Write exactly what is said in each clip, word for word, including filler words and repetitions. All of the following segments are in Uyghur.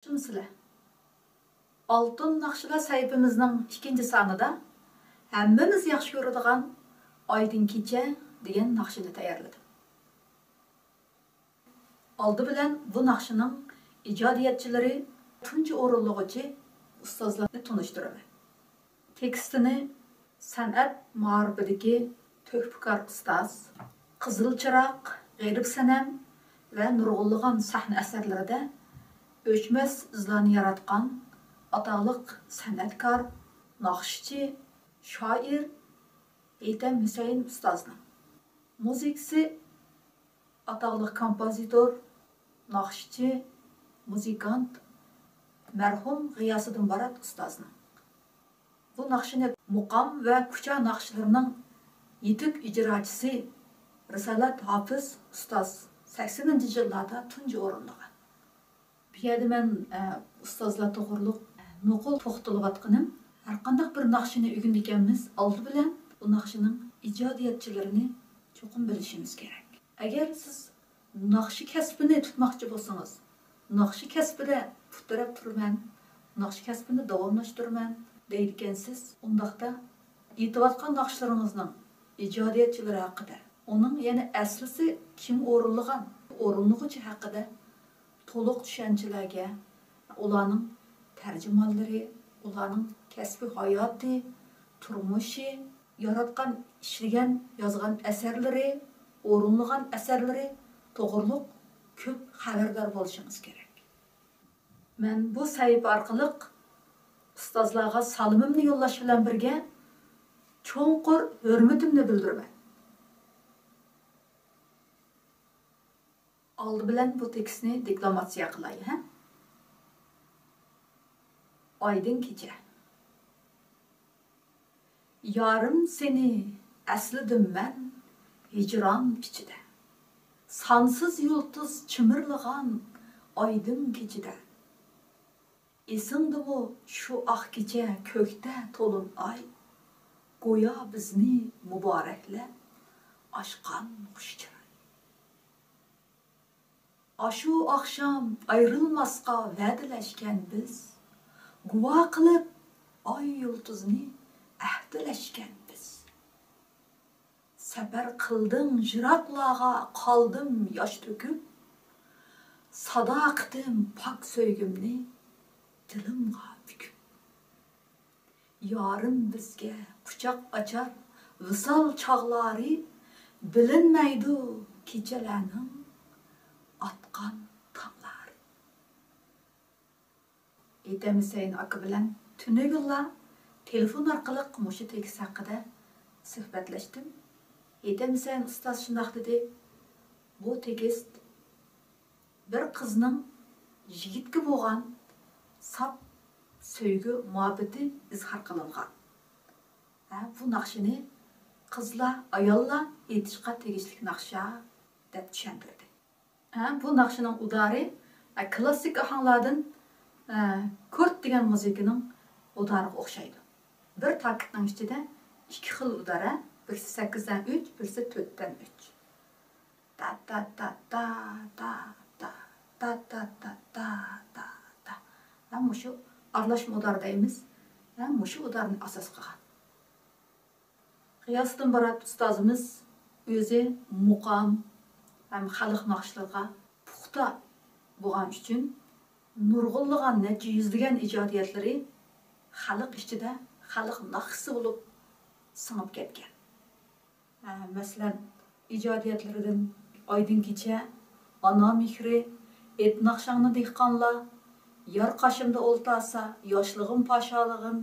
ياخشىمۇسىلەر؟ ئالتۇن ناخشىلار سەھىپىمىزنىڭ ئىككىنچى سانىدا ھەممىمىز ياخشى كۆرىدىغان ئايدىڭ كېچە دېگەن ناخشىنى تەييارلىدىم. ئالدى بىلەن بۇ ناخشىنىڭ ئىجادىيەتچىلىرى، تۇنجى ئورۇنلىغۇچى ئۇستازلارنى تونۇشتۇرىمەن. تېكىستىنى سەنئەت مائارىپىدىكى تۆھپىكار ئۇستاز، قىزىل چىراغ، غېرىب سەنەم ۋە نۇرغۇنلىغان سەھنە ئەسەرلىرىدە ئۆچمەس ئىزلارنى ياراتقان ئاتاقلىق سەنئەتكار، ناخشىچى، شائىر ھېيتەم ھۈسەيىن ئۇستازنىڭ، مۇزىكىسى ئاتاقلىق كومپوزىتور، ناخشىچى، مۇزىكانت، مەرھۇم غىياسىدىن بارات ئۇستازنىڭ، بۇ ناخشىنى مۇقام ۋە كۇچا ناخشىلىرىنىڭ يېتۈك ئىجراچىسى رىسالەت ھاپىز ئۇستاز سەكسىنىنچى يىللاردا تۇنجى ئورۇنلىغان. بۇ يەردە مەن، ئە، ئۇستازلار توغرۇلۇق نوقۇل توختىلىۋاتقىنىم، ھەرقانداق بىر ناخشىنى ئۆگىنىدىكەنمىز، ئالدى بىلەن بۇ ناخشىنىڭ ئىجادىيەتچىلىرىنى چوقۇم بىلىشىمىز كېرەك. ئەگەر سىز ناخشا كەسپىنى تۇتماقچى بولسىڭىز، ناخشا كەسپىدە پۇت تىرەپ تۇرىمەن، ناخشا كەسپىنى داۋاملاشتۇرىمەن دەيدىكەنسىز، ئۇنداقتا ئېيتىۋاتقان ناخشىلىرىڭىزنىڭ ئىجادىيەتچىلىرى ھەققىدە، ئۇنىڭ يەنە ئەسلىسى كىم ئورۇنلىغان، ئورۇنلىغۇچى ھەققىدە تولۇق چۈشەنچىلەرگە، ئۇلارنىڭ تەرجىمانلىرى، ئۇلارنىڭ كەسپىي ھاياتى، تۇرمۇشى، ياراتقان، ئىشلىگەن، يازغان ئەسەرلىرى، ئورۇنلىغان ئەسەرلىرى توغرۇلۇق كۆپ خەۋەردار بولۇشىڭىز كېرەك. مەن بۇ سەھىپە ئارقىلىق ئۇستازلارغا سالىمىمنى يوللاش بىلەن بىرگە، چوڭقۇر ھۆرمىتىمنى بىلدۈرىمەن. ئالدى بىلەن بۇ تېكىستنى دېكلاماتسىيە قىلاي، ھە؟ ئايدىڭ كېچە. يارىم، سېنى ئەسلىدىم مەن ھىجران ئىچىدە. سانسىز يۇلتۇز چىمىرلىغان ئايدىڭ كېچىدە. ئېسىڭدىمۇ شۇ ئاق كېچە كۆكتە تولۇن ئاي؟ گويا بىزنى مۇبارەكلەپ ئاچقان خۇش چىراي. ئاشۇ ئاخشام ئايرىلماسقا ۋەدىلەشكەن بىز، گۇۋاھ قىلىپ ئاي يۇلتۇزنى ئەھدىلەشكەن بىز. سەپەر قىلدىڭ يىراقلارغا، قالدىم ياش تۆكۈپ، ساداقىتىم، پاك سۆيگۈمنى دىلىمغا پۈكۈپ. يارىم بىزگە قۇچاق ئاچار ۋىسال چاغلارى، بىلىنمەيدۇ كېچىلەرنىڭ ئاتقان تاڭلارى. ھېيتەم ھۈسەيىن ئاكا بىلەن تۈنۈگۈنلا تېلېفون ئارقىلىق مۇشۇ تېكىست ھەققىدە سۆھبەتلەشتىم. ھېيتەم ھۈسەيىن ئۇستاز شۇنداق دېدى، بۇ تېكىست بىر قىزنىڭ يىگىتكە بولغان ساپ سۆيگۈ مۇھەببىتى ئىزھار قىلىنغان. ھە، بۇ ناخشىنى قىزلار، ئاياللار ئېيتىشقا تېگىشلىك ناخشا دەپ چۈشەندۈردى. ھە، بۇ ناخشىنىڭ ئۇدارى، ھە، كلاسسىك ئاھاڭلاردىن، ھە، كورت دېگەن مۇزىكىنىڭ ئۇدارىغا ئوخشايدۇ. بىر تاكىتنىڭ ئىچىدە ئىككى خىل ئۇدار، ھە، بىرسى سەككىزدىن ئۈچ، بىرسى تۆتتىن ئۈچ. تا، تا، تا، تا، تا، تا، تا، تا، تا، تا، تا، تا. ھە، مۇشۇ ئارىلاشما ئۇدار دەيمىز. ھە، مۇشۇ ئۇدارنى ئاساس قىلغان. غىياسىدىن بارات ئۇستازىمىز ئۆزى مۇقام ھەم خەلق ناخشىلىرىغا پۇختا بولغان ئۈچۈن، نۇرغۇنلىغان نەچچە يۈزلىگەن ئىجادىيەتلىرى خەلق ئىچىدە خەلق ناخشىسى بولۇپ سىڭىپ كەتكەن. ھە، مەسىلەن، ئىجادىيەتلىرىدىن ئايدىڭ كېچە، ئانا مېھرى، ئېيت ناخشاڭنى دېھقانلار، يار قاشىمدا ئولتارسا، ياشلىقىم پاشالىغىم،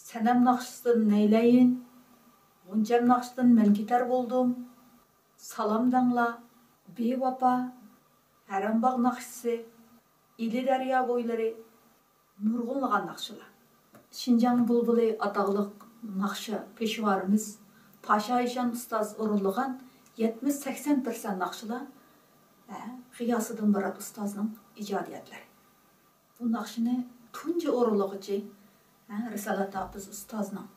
سەنەم ناخشىسىدىن نەيلەيىن، غۇنچەم ناخشىسىدىن مەن كېتەر بولدۇم، سالام دەڭلار، بىۋاپا، ھەرەمباغ ناخشىسى، ئىلى دەريا بويلىرى، نۇرغۇنلىغان ناخشىلار. شىنجاڭ بۇلبۇلى ئاتاقلىق ناخشا پېشۋارىمىز پاشا ئىشان ئۇستاز ئورۇنلىغان يەتمىش سەكسەن پىرسەنت ناخشىلار، ھە، غىياسىدىن مۇرات ئۇستازنىڭ ئىجادىيەتلىرى. بۇ ناخشىنى تۇنجى ئورۇنلىغۇچى، ھە، رىسالەت ھاپىز ئۇستازنىڭ،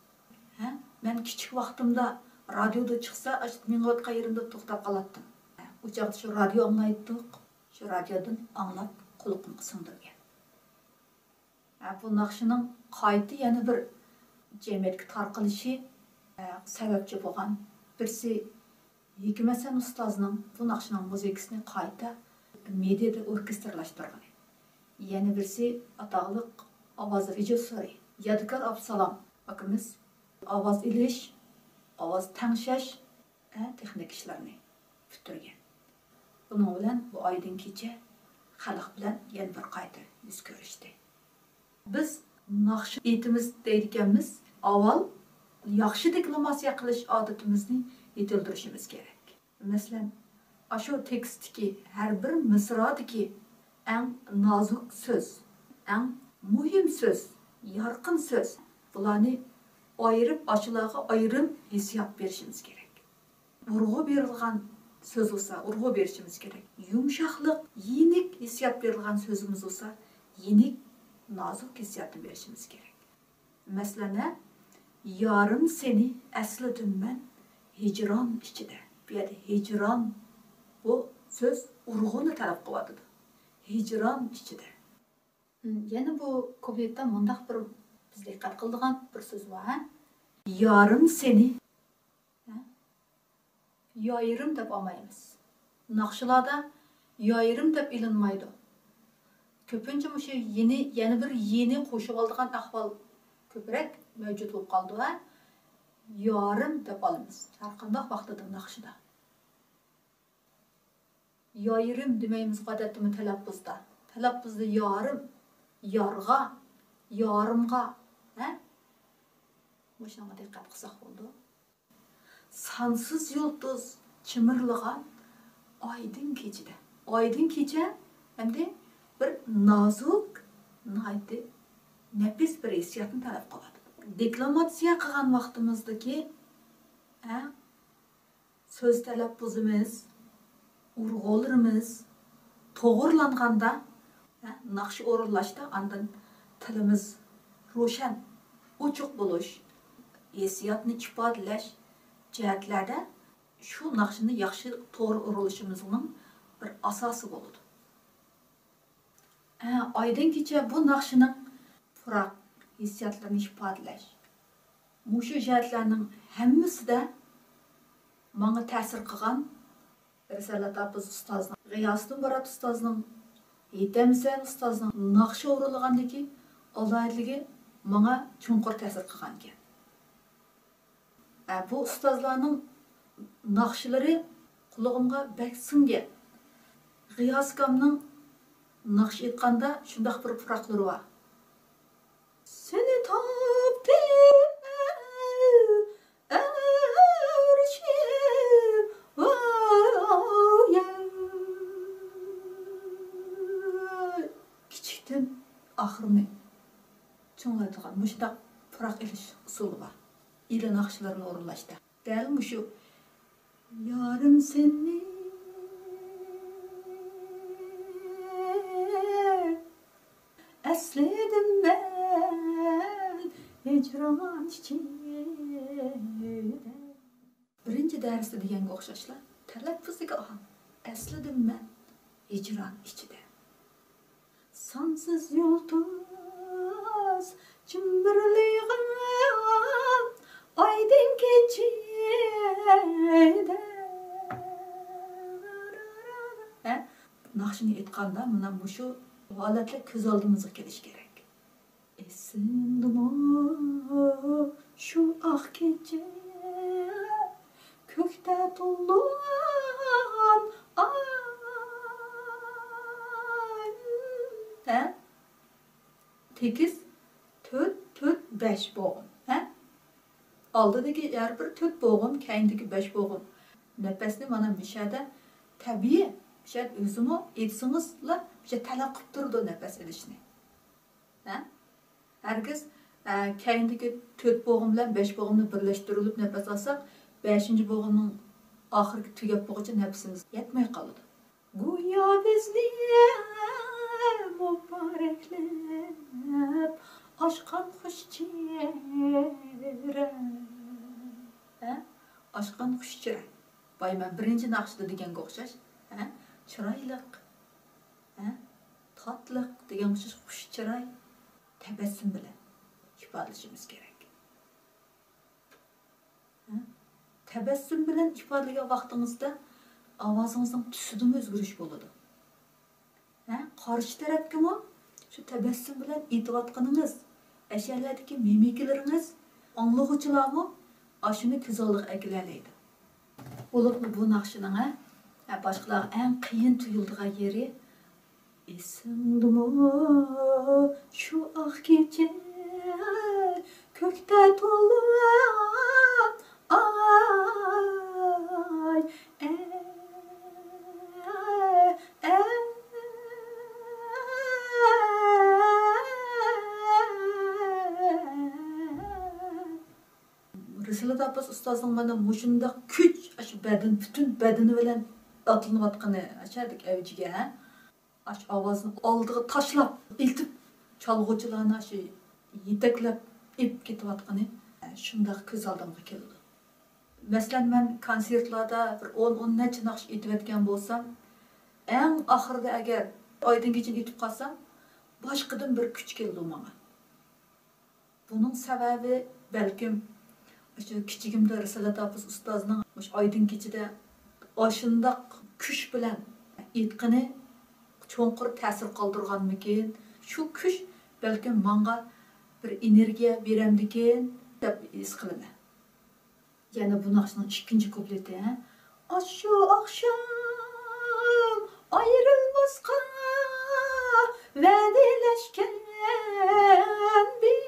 ھە، مەن كىچىك ۋاقتىمدا رادىيودا چىقسا، ئاشۇ مېڭىۋاتقان يېرىمدە توختاپ قالاتتىم. ھە، ئۇ چاغدا شۇ رادىيو ئاڭلايتتۇق. شۇ رادىيودىن ئاڭلاپ قۇلىقىمغا سىڭدۈرگەن. بۇ ناخشىنىڭ قايتا يەنە بىر جەمئىيەتكە تارقىلىشى، ئە، سەۋەبچى بولغان بىرسى ھېكمەتسەن ئۇستازنىڭ بۇ ناخشىنىڭ مۇزىكىسىنى قايتا مېدىيادا ئوركېستىرلاشتۇرغىنى. يەنە بىرسى ئاتاقلىق ئاۋاز رېژىسسورى يادىكار ئابدۇسالام ئاكىمىز ئاۋاز ئېلىش، ئاۋاز تەڭشەش، ئە، تېخنىكا ئىشلىرىنى پۈتتۈرگەن. بۇنىڭ بىلەن بۇ ئايدىڭ كېچە خەلق بىلەن يەنە بىر قايتا يۈز كۆرۈشتى. بىز ناخشا ئېيتىمىز دەيدىكەنمىز، ئاۋۋال ياخشى دېكلاماتسىيە قىلىش ئادىتىمىزنى يېتىلدۈرۈشىمىز كېرەك. مەسىلەن، ئاشۇ تېكىستتىكى ھەر بىر مىسرادىكى ئەڭ نازۇك سۆز، ئەڭ مۇھىم سۆز، يارقىن سۆز، بۇلارنى ئايرىپ، ئاشۇلارغا ئايرىم ھېسسىيات بېرىشىمىز كېرەك. ئۇرغۇ بېرىلغان سۆز بولسا، ئۇرغۇ بېرىشىمىز كېرەك. يۇمشاقلىق، يېنىك ھېسسىيات بېرىلغان سۆزىمىز بولسا، يېنىك، نازۇك ھېسسىياتنى بېرىشىمىز كېرەك. مەسىلەن، ھە، يارىم سېنى ئەسلىدىم مەن ھىجران ئىچىدە. بۇ يەردە ھىجران، بۇ سۆز ئۇرغۇنى تەلەپ قىلىۋاتىدۇ. ھىجران ئىچىدە. يەنە بۇ كۇپلېتتا مۇنداق بىر بىز دىققەت قىلىدىغان بىر سۆز بار، ھە؟ يارىم سېنى، ھە؟ يايرىم دەپ ئالمايمىز. ناخشىلاردا يايرىم دەپ ئېلىنمايدۇ. كۆپىنچە مۇشۇ يېنى، يەنە بىر يېنى قوشۇۋالىدىغان ئەھۋال كۆپرەك مەۋجۇت بولۇپ قالىدۇ، ھە؟ يارىم دەپ ئالىمىز ھەر قانداق ۋاقتىدا ناخشىدا. يايرىم دېمەيمىزغۇ ئادەتتىمۇ تەلەپپۇزدا. تەلەپپۇزدا يارىم، يارغا، يارىمغا، ھە؟ مۇشۇنىڭغا دىققەت قىلساق بولىدۇ. سانسىز يۇلتۇز چىمىرلىغان ئايدىڭ كېچىدە. ئايدىڭ كېچە ئەمدى بىر نازۇك، ناھايىتى نەپىس بىر ھېسسىياتنى تەلەپ قىلىدۇ. دېكلاماتسىيە قىلغان ۋاقتىمىزدىكى، ھە، سۆز تەلەپپۇزىمىز، ئۇرغۇلىرىمىز توغرىلانغاندا، ھە، ناخشا ئورۇنلاشتا ئاندىن تىلىمىز روشەن، ئوچۇق بولۇش، ھېسسىياتنى ئىپادىلەش جەھەتلەردە شۇ ناخشىنى ياخشى توغرا ئورۇنلىشىمىزنىڭ بىر ئاساسى بولىدۇ. ھە، ئايدىڭ كېچە بۇ ناخشىنىڭ پۇراق ھېسسىياتلىرىنى ئىپادىلەش. مۇشۇ جەھەتلەرنىڭ ھەممىسىدە ماڭا تەسىر قىلغان رىسالەت ھاپىز ئۇستازنىڭ، غىياسىدىن مۇرات ئۇستازنىڭ، ھېيتەم ھۈسەن ئۇستازنىڭ ناخشا ئورۇنلىغاندىكى ئالاھىدىلىكى ماڭا چوڭقۇر تەسىر قىلغانىكەن. ئە، بۇ ئۇستازلارنىڭ ناخشىلىرى قۇلىقىمغا بەك سىڭگەن. غىياس ئاكامنىڭ ناخشا ئېيتقاندا شۇنداق بىر پۇراقلىرى بار. سېنى تاپتىم ئەرشىم، ۋاي. كىچىكتىن ئاخىرىنى چوڭايتىدىغان مۇشۇنداق پۇراق ئېلىش ئۇسۇلى بار. ئىلى ناخشىلىرىنى ئورۇنلاشتا. دەل مۇشۇ يارىم سېنى ئەسلىدىم مەن ھىجران ئىچىدە. بىرىنچى دەرستە دېگەنگە ئوخشاشلا، تەلەپپۇزدىكى ئاھاڭ. ئەسلىدىم مەن ھىجران ئىچىدە. سانسىز يۇلتۇز جىمبىرلىغان ئايدىڭ كېچىدە. ھە؟ ناخشىنى ئېيتقاندا مانا مۇشۇ ھالەتلەر كۆز ئالدىمىزغا كېلىشى كېرەك. ئېسىڭدىمۇ شۇ ئاق كېچە، كۆكتە تولغان ئاي؟ ھە؟ تېكىست تۆت، تۆت، بەش بوغۇم، ھە؟ ئالدىدىكى ھەر بىر تۆت بوغۇم، كەينىدىكى بەش بوغۇم. نەپەسنى مانا مۇشەدە تەبىئىي، مۇشەدە ئۆزىمۇ ئېيتسىڭىزلا، مۇشە تەلەپ قىلىپ تۇرىدۇ نەپەس ئېلىشنى. ھە؟ ھەرگىز، ئە، كەينىدىكى تۆت بوغۇم بىلەن بەش بوغۇمنى بىرلەشتۈرۈلۈپ نەپەس ئالساق، بەشىنچى بوغۇمنىڭ ئاخىرىغا تۈگەپ بولغۇچە نەپىسىمىز يەتمەي قالىدۇ. گويا بىزنى مۇبارەكلەپ ئاچقان خۇش چىراي. ھە؟ ئاچقان خۇش چىراي. بايا مەن بىرىنچى ناخشىدا دېگەنگە ئوخشاش. ھە؟ چىرايلىق. ھە؟ تاتلىق دېگەن ئوخشاش خۇش چىراي. تەبەسسۇم بىلەن ئىپادىلىشىمىز كېرەك. ھە؟ تەبەسسۇم بىلەن ئىپادىلىگەن ۋاقتىڭىزدا ئاۋازىڭىزنىڭ تۈسىدىمۇ ئۆزگىرىش بولىدۇ. ھە؟ قارشى تەرەپكىمۇ شۇ تەبەسسۇم بىلەن ئېيتىۋاتقىنىڭىز، ئەشەلەردىكى مىمىكىلىرىڭىز، ئاڭلىغۇچىلارمۇ ئاشۇنى كۆز ئالدىغا ئەكېلەلەيدۇ. بولۇپمۇ بۇ ناخشىنىڭ، ھە، ھە، باشقىلارغا ئەڭ قىيىن تۇيۇلىدىغان يېرى، ئېسىڭدىمۇ شۇ ئاق كېچە كۆكتە تولۇپ ئاي، ئە، ئە. رىسالەت ئاپىس ئۇستازنىڭ مانا مۇشۇنداق كۈچ، ئاشۇ بەدەن، پۈتۈن بەدىنى بىلەن ئاتلىنىۋاتقىنى ئاشۇنداق ئەۋجىگە، ھە؟ ئاشۇ ئاۋازنى ئالدىغا تاشلاپ، ئېلتىپ، چالغۇچىلارنى ئاشۇ يېتەكلەپ ئېلىپ كېتىۋاتقىنى، ھە، شۇنداق كۆز ئالدىمغا كېلىدۇ. مەسىلەن، مەن كونسېرتلاردا بىر ئون، ئون نەچچە ناخشا ئېيتىۋەتكەن بولسام، ئەڭ ئاخىرىدا ئەگەر ئايدىڭ كېچىنى ئېيتىپ قالسام، باشقىدىن بىر كۈچ كېلىدۇ ماڭا. بۇنىڭ سەۋەبى بەلكىم، ئاشۇ كىچىكىمدە رىسالەت ھاپىز ئۇستازنىڭ مۇشۇ ئايدىڭ كېچىدە ئاشۇنداق كۈچ بىلەن ئېيتقىنى چوڭقۇر تەسىر قالدۇرغانمىكىن؟ شۇ كۈچ بەلكىم ماڭا بىر ئېنېرگىيە بېرەمدىكىن دەپ ھېس قىلىمەن. يەنە بۇ ناخشىنىڭ ئىككىنچى كۇپلېتى، ھە؟ ئاشۇ ئاخشام ئايرىلماسقا ۋەدىلەشكەن بىز.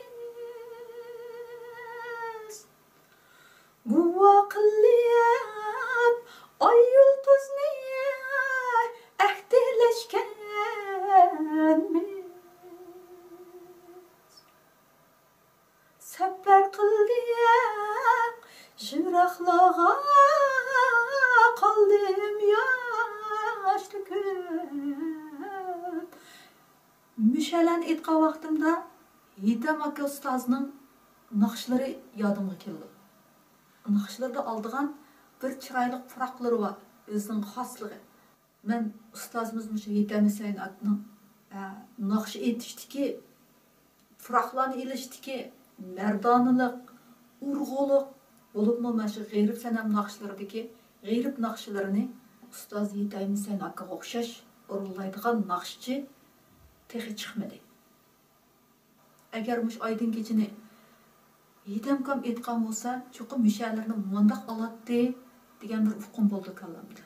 گۇۋاھ قىلىپ ئاي يۇلتۇزنى ئەھدىلەشكەن بىز. سەپەر قىلدىم يىراقلارغا، قالدىم ياش تۆكۈپ. مۇشۇلارنى ئېيتقان ۋاقتىمدا ھېيتەم ئاكا ئۇستازنىڭ ناخشىلىرى يادىمغا كېلىدۇ. ناخشىلىرىدا ئالىدىغان بىر چىرايلىق پۇراقلىرى بار، ئۆزىنىڭ خاسلىقى. مەن ئۇستازىمىز مۇشۇ ھېيتەم ھۈسەيىن ئاكىنىڭ، ئە، ناخشا ئېيتىشتىكى پۇراقلارنى ئېلىشتىكى مەردانىلىق، ئۇرغۇلۇق، بولۇپمۇ مانا شۇ غېرىب سەنەم ناخشىلىرىدىكى غېرىب ناخشىلىرىنى ئۇستاز ھېيتەم ھۈسەيىن ئاكىغا ئوخشاش ئورۇنلايدىغان ناخشىچى تېخى چىقمىدى. ئەگەر مۇشۇ ئايدىڭ كېچىنى ھېيتەمكام ئېيتقان بولسا، چوقۇم مۇشۇلارنى مۇنداق ئالاتتى دېگەن بىر ئۇقۇم بولىدۇ كاللامدا.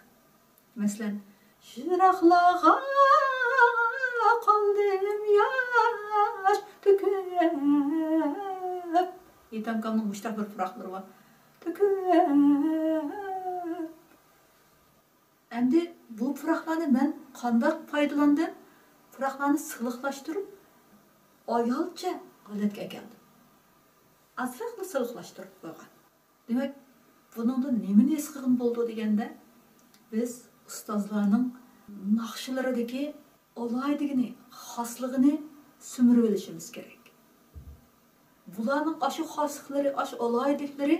مەسىلەن، يىراقلارغا قالدىم ياش تۆكۈپ. ھېيتەمكامنىڭ مۇشۇنداق بىر پۇراقلىرى بار. تۆكۈپ. ئەمدى بۇ پۇراقلارنى مەن قانداق پايدىلاندىم؟ پۇراقلارنى سىلىقلاشتۇرۇپ، ئايالچە ھالەتكە ئەكەلدىم. ئازراقلا سىلىقلاشتۇرۇپ قويغان. دېمەك، بۇنىڭدىن نېمىنى ھېس قىلغىلى بولىدۇ دېگەندە، بىز ئۇستازلارنىڭ ناخشىلىرىدىكى ئالاھىدىلىكىنى، خاسلىقىنى سۈمۈرۈۋېلىشىمىز كېرەك. بۇلارنىڭ ئاشۇ خاسلىقلىرى، ئاشۇ ئالاھىدىلىكلىرى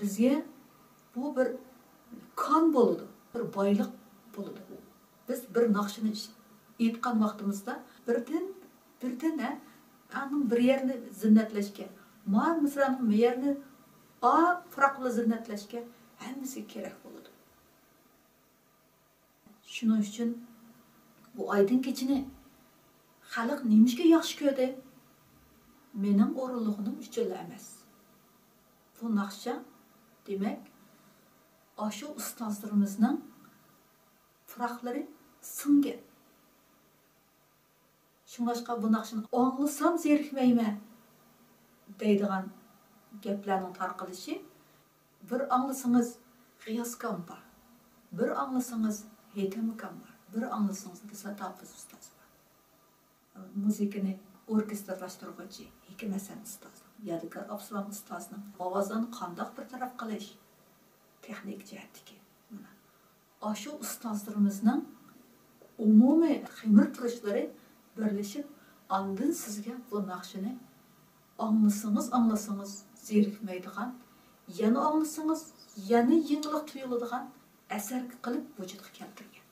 بىزگە بۇ بىر كان بولىدۇ، بىر بايلىق بولىدۇ. بىز بىر ناخشىنى ئېيتقان ۋاقتىمىزدا بىردىن، بىردىن، ھە، ئانىڭ بىر يەرنى زىننەتلەشكە، ما مىسرانىڭ بۇ يەرنى ئا پۇراق بىلەن زىننەتلەشكە ھەممىسىگە كېرەك بولىدۇ. شۇنىڭ ئۈچۈن بۇ ئايدىڭ كېچىنى خەلق نېمىشقا ياخشى كۆردى؟ مېنىڭ ئورۇنلىغىنىم ئۈچۈنلا ئەمەس. بۇ ناخشا، دېمەك، ئاشۇ ئۇستازلىرىمىزنىڭ پۇراقلىرى سىڭگەن. شۇڭلاشقا بۇ ناخشىنى ئاڭلىسام زېرىكمەيمەن دەيدىغان گەپلەرنىڭ تارقىلىشى، بىر ئاڭلىسىڭىز غىياسكام بار، بىر ئاڭلىسىڭىز ھېيتەم ئاكام بار، بىر ئاڭلىسىڭىز رىسات ھاپىز ئۇستاز بار. مۇزىكىنى ئوركېستىرلاشتۇرغۇچى ھېكىم ھەسەن ئۇستازنىڭ، يادىكار ئابسالام ئۇستازنىڭ ئاۋازلارنى قانداق بىر تەرەپ قىلىش، تېخنىكا جەھەتتىكى، مانا، ئاشۇ ئۇستازلىرىمىزنىڭ ئومۇمىي خېمىر تۇرۇشلىرى بىرلىشىپ، ئاندىن سىزگە بۇ ناخشىنى ئاڭلىسىڭىز، ئاڭلىسىڭىز زېرىكمەيدىغان، يەنە ئاڭلىسىڭىز، يەنە يېڭىلىق تۇيۇلىدىغان ئەسەر قىلىپ ۋۇجۇدقا كەلتۈرگەن.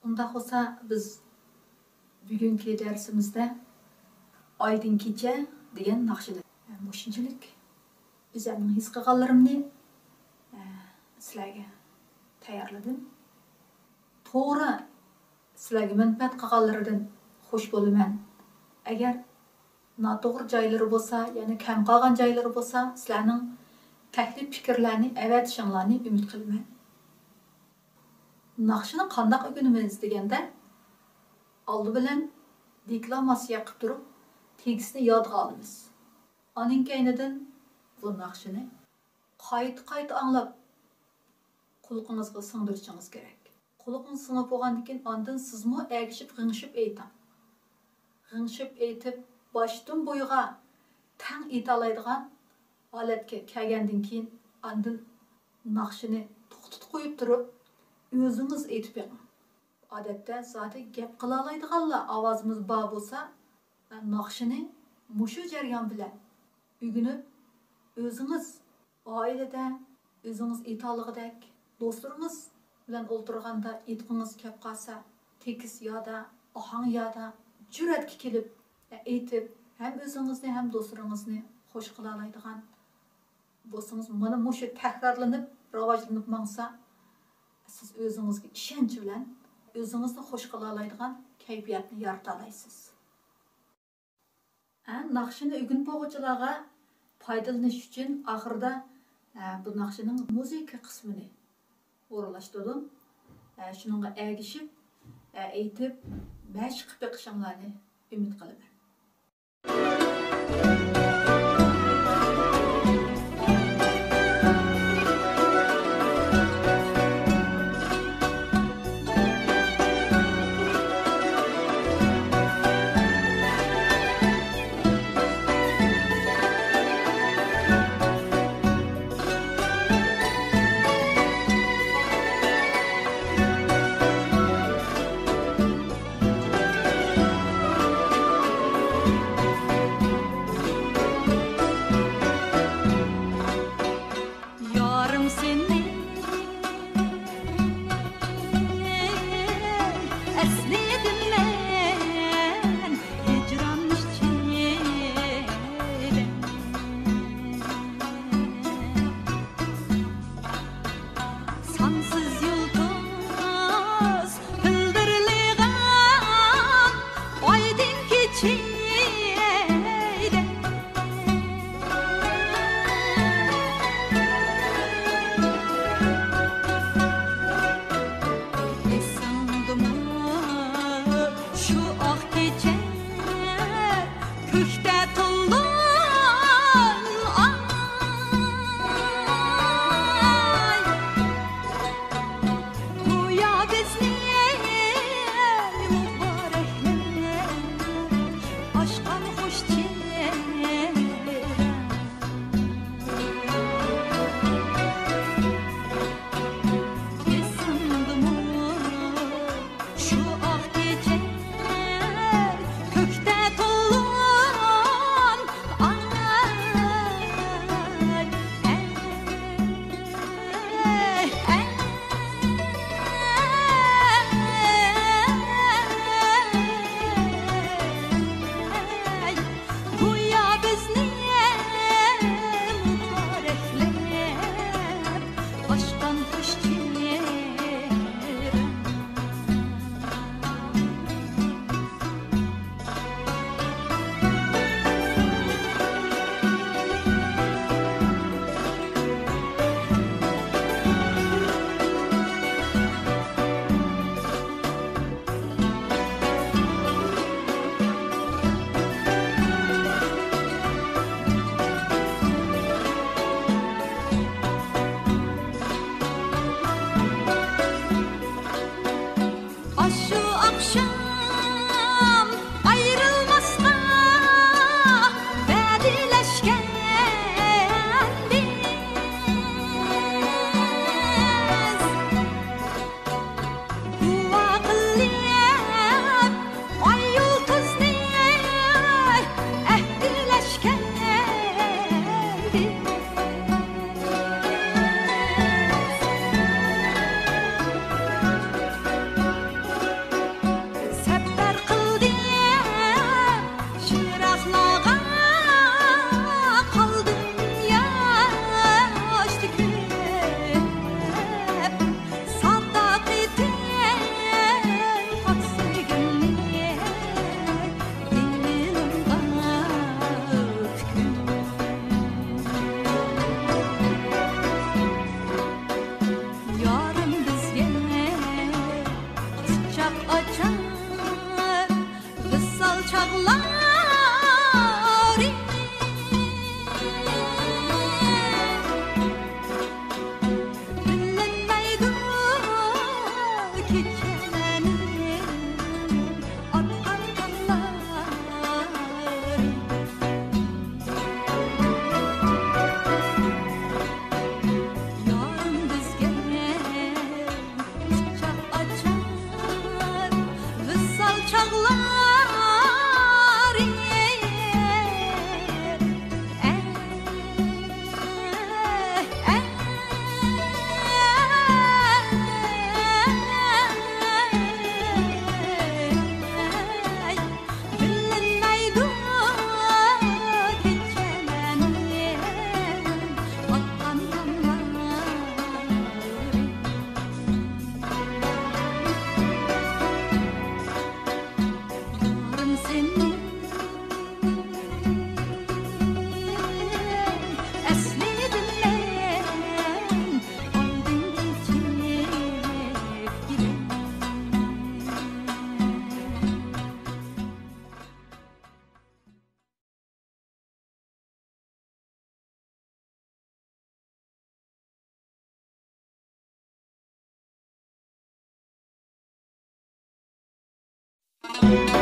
ئۇنداق بولسا، بىز بۈگۈنكى دەرسىمىزدە ئايدىڭ كېچە دېگەن ناخشىدىن مۇشۇنچىلىك ئۆزۈمنىڭ ھېس قىلغانلىرىمنى، ئە، سىلەرگە تەييارلىدىم. توغرا، سىلەرگە مەنپەئەت قىلغانلىرىدىن خۇش بولىمەن. ئەگەر ناتوغرا جايلىرى بولسا، يەنى كەم قالغان جايلىرى بولسا، سىلەرنىڭ تەكلىپ پىكىرلەرنى ئەۋەتىشىڭلارنى ئۈمىد قىلىمەن. ناخشىنى قانداق ئۆگىنىمىز دېگەندە، ئالدى بىلەن دېكلاماتسىيە قىلىپ تۇرۇپ، تېكىستنى يادقا ئالىمىز. ئانىڭ كەينىدىن بۇ ناخشىنى قايتا-قايتا ئاڭلاپ، قۇلىقىڭىزغا سىڭدۈرۈشىڭىز كېرەك. قۇلىقىڭىز سىڭىپ بولغاندىن كېيىن، ئاندىن سىزمۇ ئەگىشىپ غىڭشىپ ئېيتىڭ. غىڭشىپ ئېيتىپ، باشتىن بويىغا تەڭ ئېيتالايدىغان ھالەتكە كەلگەندىن كېيىن، ئاندىن ناخشىنى توختىتىپ قويۇپ تۇرۇپ، ئۆزىڭىز ئېيتىپ بېقىڭ. ئادەتتە زادى گەپ قىلالايدىغانلا ئاۋازىمىز بار بولسا، ناخشىنى مۇشۇ جەريان بىلەن ئۆگىنىپ، ئۆزىڭىز ئائىلىدە ئۆزىڭىز ئېيتالىغۇدەك، دوستلىرىڭىز بىلەن ئولتۇرغاندا ئېيتقۇڭىز كەپ قالسا، تېكىست يادا، ئاھاڭ يادا جۈرئەتكە كېلىپ ئېيتىپ، ھەم ئۆزىڭىزنى، ھەم دوستلىرىڭىزنى خوش قىلالايدىغان بولسىڭىز، مانا مۇشۇ تەكرارلىنىپ، راۋاجلىنىپ ماڭسا، سىز ئۆزىڭىزگە ئىشەنچ بىلەن ئۆزىڭىزنى خوش قىلالايدىغان كەيپىياتنى يارىتالايسىز. ھە، ناخشىنى ئۆگىنىپ بولغۇچىلارغا پايدىلىنىش ئۈچۈن ئاخىرىدا، ھە، بۇ ناخشىنىڭ مۇزىكا قىسمىنى ئورۇنلاشتۇردۇم. ھە، شۇنىڭغا ئەگىشىپ، ھە، ئېيتىپ، مەشىق قىلىپ بېقىشىڭلارنى ئۈمىد قىلىمەن. يارىم سېنى ئەسلىدىم مەن ھىجران ئىچىدە. سانسىز يۇلتۇز پىلدىرلىغان ئايدىڭ كېچىدە. ئېسىڭدىمۇ شۇ ئاق كېچە كۆكتە تولغان ئاي؟ گويا بىزنى مۇبارەكلەر ئاچقان خۇش چېھرە. ئېسىڭدىمۇ شۇ ئاق كېچە كۆكتە تولغان چاغلار بىلىنمەيدۇ كېچىلەرنىڭ ئاتقان تاڭلار. يارىم بىزگە قۇچاق ئاچار ۋىسال چاغلار. بىلىنمەيدۇ كېچىلەرنى ئاتقان تاڭلار. يارىم سېنى ئەسلىدىم مەن، ئالدىڭ كېچىپ كېلەي.